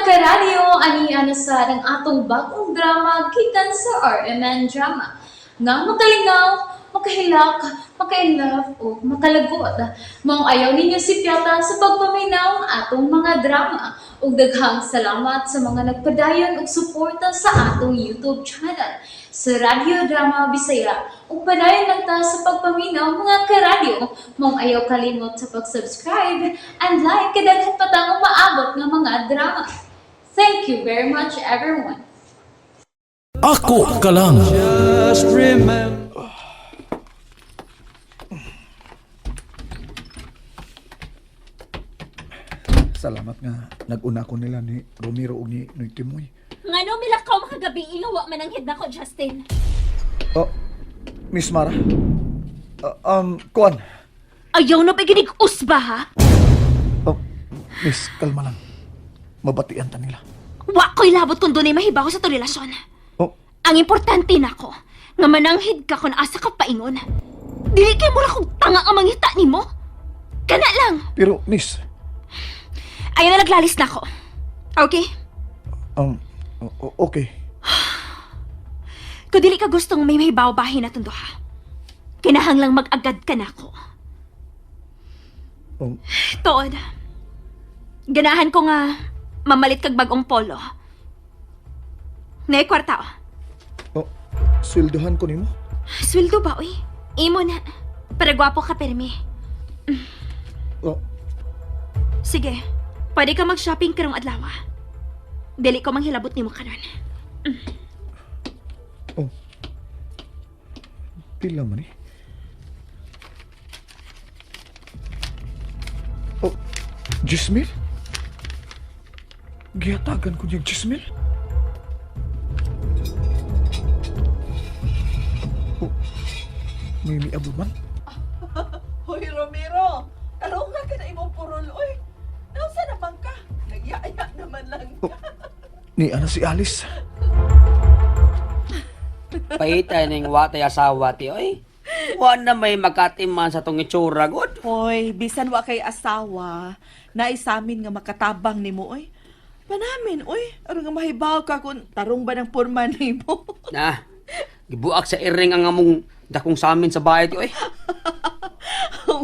Karadyo, ani ana sa ang atong bagong drama gikan sa RMN Drama. Nga makalingaw, makahilak, makainlove o makalagot. Maong ayaw ninyo si Piata sa pagpaminaw ang atong mga drama. Ug daghang salamat sa mga nagpadayon og suporta sa atong YouTube channel sa Radyo Drama Bisaya. Ug padayon lang ta sa pagpaminaw, mga karadyo. Maong ayaw kalimot sa pag-subscribe and like kay daghan pa tang umaabot nga mga drama. Thank you very much, everyone. Ako ka lang. Just remember. Salamat nga nag-una ko nila ni Romero ug ni Noy Timoy. Ngano milakaw makagabi nga wa man ang hid nako, Justin. Oh, Miss Mara. Kuan. Ayaw na pa ginig usba ha? Oh, Miss, kalma lang. Mabatian ta nila. Wa ko'y labot kung dunay mahibaw sa to relasyon. Oh, Ang importante nako, nga mananghid ka kung asa ka paingon. Dili kay mura kong tanga ang mangita nimo. Kana lang. Pero Miss, Ayaw na naglalis na ako. Okay? okay. Kung dili ka gustong may mahibaw bahin na duha, kinahanglang mag-agad ka nako. Tuod. Ganahan ko nga mamalit kag bagong polo. Nay kwarta oh. Oh, sweldohan ko nimo. Sweldo ba oy? Imo na. Para gwapo ka permi. Oh, Sige. Pwede ka mag-shopping karong adlaw. Dili ko manghilabot nimo karon. Oh. Pila man eh. Oh, 10,000? Gihatagan ko niya 10,000? Oh, may miabo man? Hoy, Romero! Tarong nga ka na imong purol, oy! Nausa naman ka? Nagyaya naman lang ka. Ni ana si Alice. Paita ning watay asawa ti oy. Wa na may makatiman sa tong itsura god. Hoy, bisan wa kay asawa, naisamin nga makatabang nimo, oy. Panamin, oy. Aron nga mahibaw ka kung tarong ba ng purma nimo. Na. Gibuak sa iring ang among dakong samin sa bahay ti oy.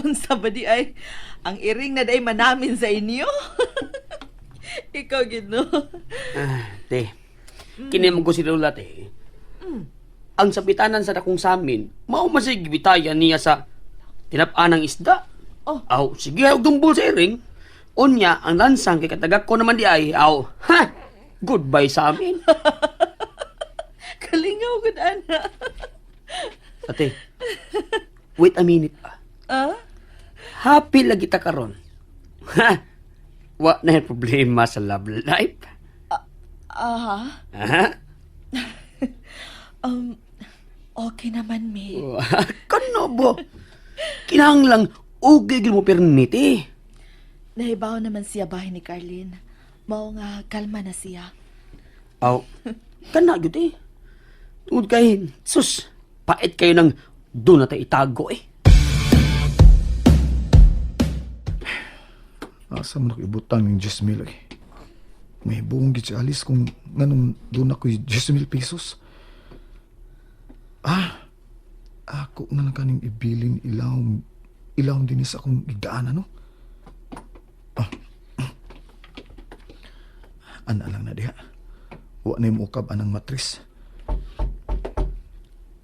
Unsa ba di ay? Ang iring na day manamin sa inyo. Ikaw gid no. Ah, te. Kini mo ko si Lola te. Ang sapitanan sa dakong samin, mao man siya gibitayan niya sa tinap-an ng isda. Oh. Aw, sige og dumbol sa iring. Unya, ang lansang kay katagak ko naman di ay, aw, ha, goodbye sa amin. Kalingaw gud ana. Ate, wait a minute. Ah. Ah? Happy lagi ta karon. Ha? Wa na yung problema sa love life. Aha. Ha? Okay naman mi. Kano bo? Kinahanglang ugay gyud mo permit eh. Nahibaw naman siya bahay ni Carlene. Mao nga kalma na siya. Aw, kana gyud eh. Tungod kay, sus, pait kayo ng doon na tayo itago eh. Asa man ako ibutang yung 10,000 eh. May buong gid si Alice kung nganong doon ako yung 10,000 pesos. Ah, ako na lang kaning ibilin ilawom, ilawom din sa akong igdaan, ano? Ah. Ana lang na diha. Wa na yung ukab anang matris.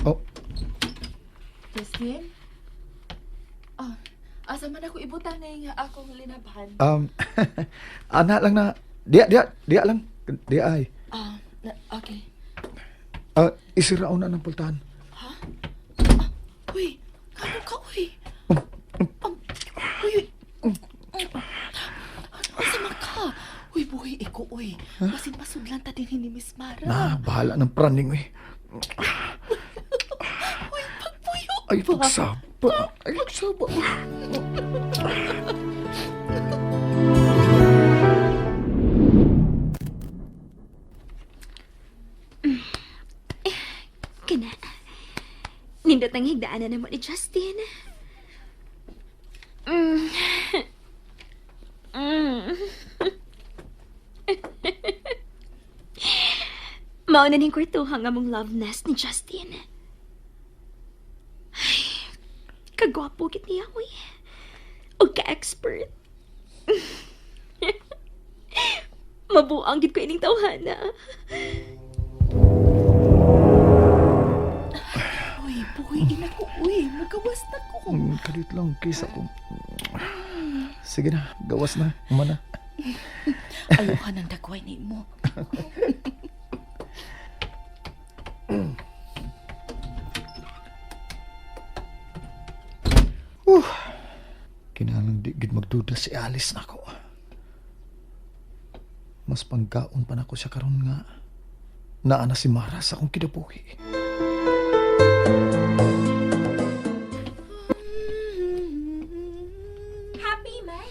Oh, Justin? Ah, asa man ako ibutang na yung akong linabhan? Ana lang na, diha, diha, diha lang. Diha ay. Ah, okay. Ah, isiraon na ng pultahan. Uy, kano ka, uy? Uy, uy. Ano sa ka? Uy, buhi iko, uy. Masin masudlan ta din ni Miss Mara. Na, bahala ng praning, uy. Uy, pagpuyo Ay, pagsaba. Ay, pagsaba. Kana. Nindot ang higdaanan na mo ni Justin. Mm. Mm. Mao na ning kwartuhan nga mong love nest ni Justin. Ay, kagwapo gid niya, uy. Og ka-expert. Mabuang gid ko ining tawhana. Uy, boy, ina ko, uy. Magawas na ko. Kalit lang, kisa ko. Sige na, gawas na. Umana. Ayuhan ang dagway ni mo. Kinahanglan di gid magduda si Alice nako. Mas panggaon pa nako siya karon nga naa na si Mara sa akong kinabuhi. Happy man.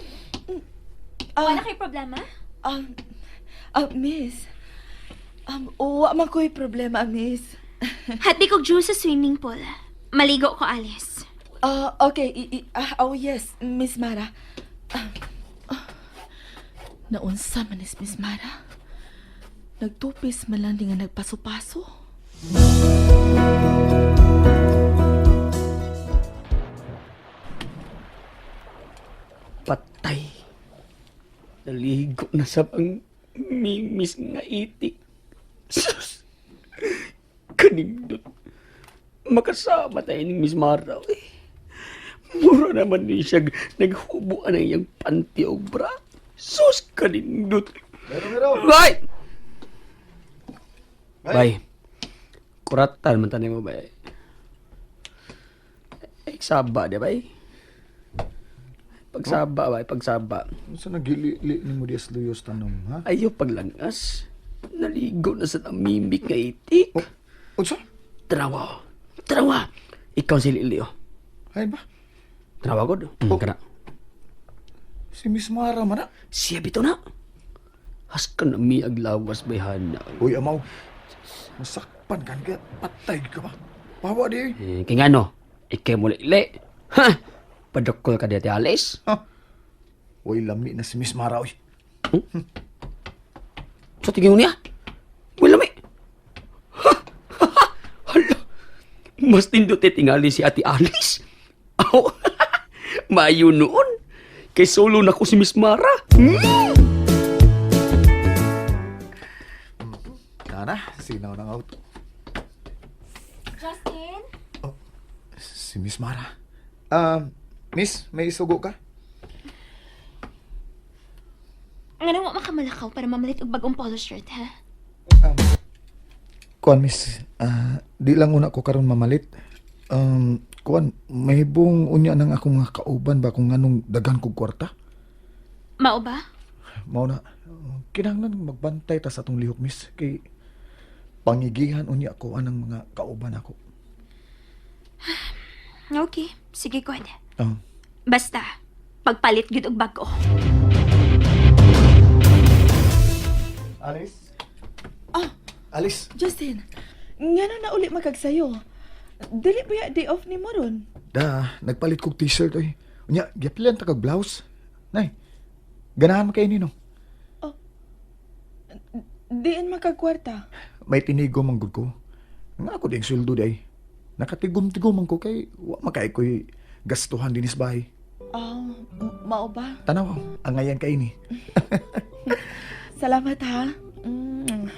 Wala kay problema? Miss. Wa man ko'y problema, miss. Hati kog juice sa swimming pool. Maligo ko, Alice. Okay. Oh, yes, Miss Mara. Naunsa man is Miss Mara. Nagtupis man lang di nga nagpaso-paso. Patay. Naligo na sa pang mimis nga itik. Sus! Kanindot. Makasama tayo ni Miss Mara. Eh. Mura naman ni siya naghubuan ang iyang panty o bra. Sus! Kanindot. Mero, mero. Bay! Bay. Kuratan man tanay mo, bay. Ay, saba, di bay? Pagsaba, bay, pagsaba. Unsa nagili nimo dias luyos tanom, ha? Ayaw paglangas. Naligo na sa namimik nga itik. Oh, unsa? Tanawa. Tanawa. Ikaw si Lili, oh. Ay ba? Tanawa, God. Kana. Si Miss Mara man na. Siya bitaw na. Haskan na mi aglawas bayhana. Uy, amaw. Masakpan kan ka. Patay ka ba? Pawa di. Eh, kaya nga no, ikaw mo lili. Ha? Padukol ka dito, Alice. Ha? Uy, lami na si Miss Mara, uy. Sa tingin mo niya? Wala may... Ha? Hala! Mas tindot eh tingali si Ate Alice. Aw! Maayo noon. Kay solo na ko si Miss Mara. Hmm? Nana, sinaw ng auto. Justin? Oh, si Miss Mara. Miss, may isugo ka? Nga wa makamalakaw para mamalit og bagong polo shirt, ha? Kuan, miss. Di lang una ko karon mamalit. Kuan, mahibong unya ng akong mga kauban ba kung anong dagan kog kwarta? Mao ba? Mao na, kinahanglan magbantay ta sa atong lihok, miss. Kay pangigihan unya ko anang mga kauban ako. Okay, sige, good. Ah, Basta, pagpalit gyud og bag-o. Alice? Ah, Alice? Justin, ngano na uli makagsayo? Dili ba ya day off ni mo ron? Da, nagpalit kog t-shirt oy. Unya, giaplian ta kag blouse. Nay, ganahan man kay nino. Diin makagkwarta. May tinigo man gud ko. Nga ako ding sweldo day. Nakatigom-tigom man ko kay wa makay ko'y gastuhan dinis bahay. Ah, mao ba? Tanaw, angayan kay ni. Salamat ha. Mm.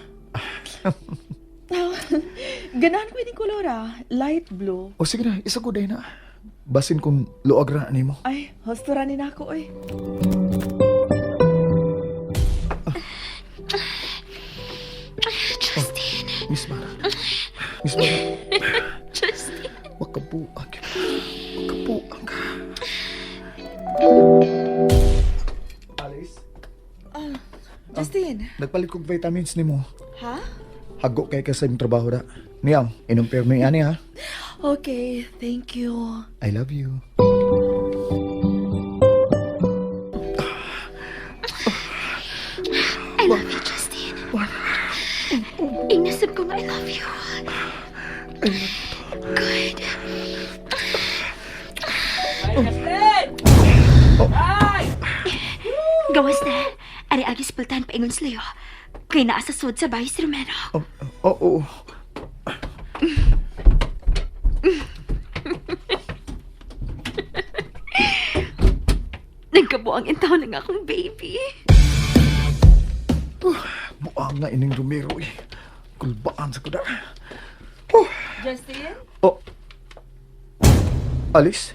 Ah, ganahan ko ining kolor ah. Light blue. O sige na, isa ko day na. Basin kung luag ra nimo. Ay, husto ra ni nako oy. Justin, Miss Mara. Miss Mara, Justin. wakabuang. Wakabuang ka. Alice, Justin. nagpalit kog vitamins nimo. Ha? Hago kay ka sa imong trabaho da. Niyam, inom pirmi ani ha. Okay, thank you. I love you. I love you, Justin. Inasab ko nga I love you. Good. Gawas na. Ari agis pultahan paingon sa layo. Kay naa sa sud sa bahay si Romero. Oh, oh, oh. Nagkabuang intaw ng akong baby. Buang na ining Romero eh. Kulbaan sa kuda. Oh. Justin? Oh. Alice?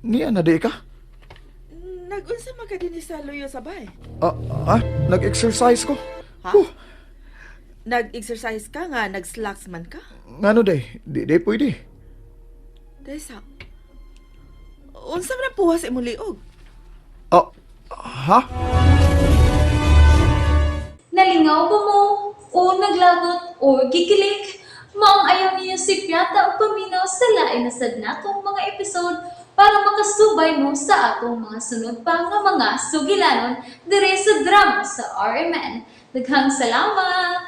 Niya na di ka? Nagunsa man ka dinhi sa luyo sa bay? Ah, ah, nag-exercise ko. Ha? Huh. Nag-exercise ka nga, nag-slacks man ka? Ngano day? Di, di pwede. Desa. Unsa man ang puwas imong liog? Ah, ha? Nalingaw ba mo? O naglagot? O gikilig? Maong ayaw niyo si Piata o paminaw sa lain na sad natong mga episode para makasubay mo sa atong mga sunod pa nga mga sugilanon dire sa drama sa RMN. Daghang salamat!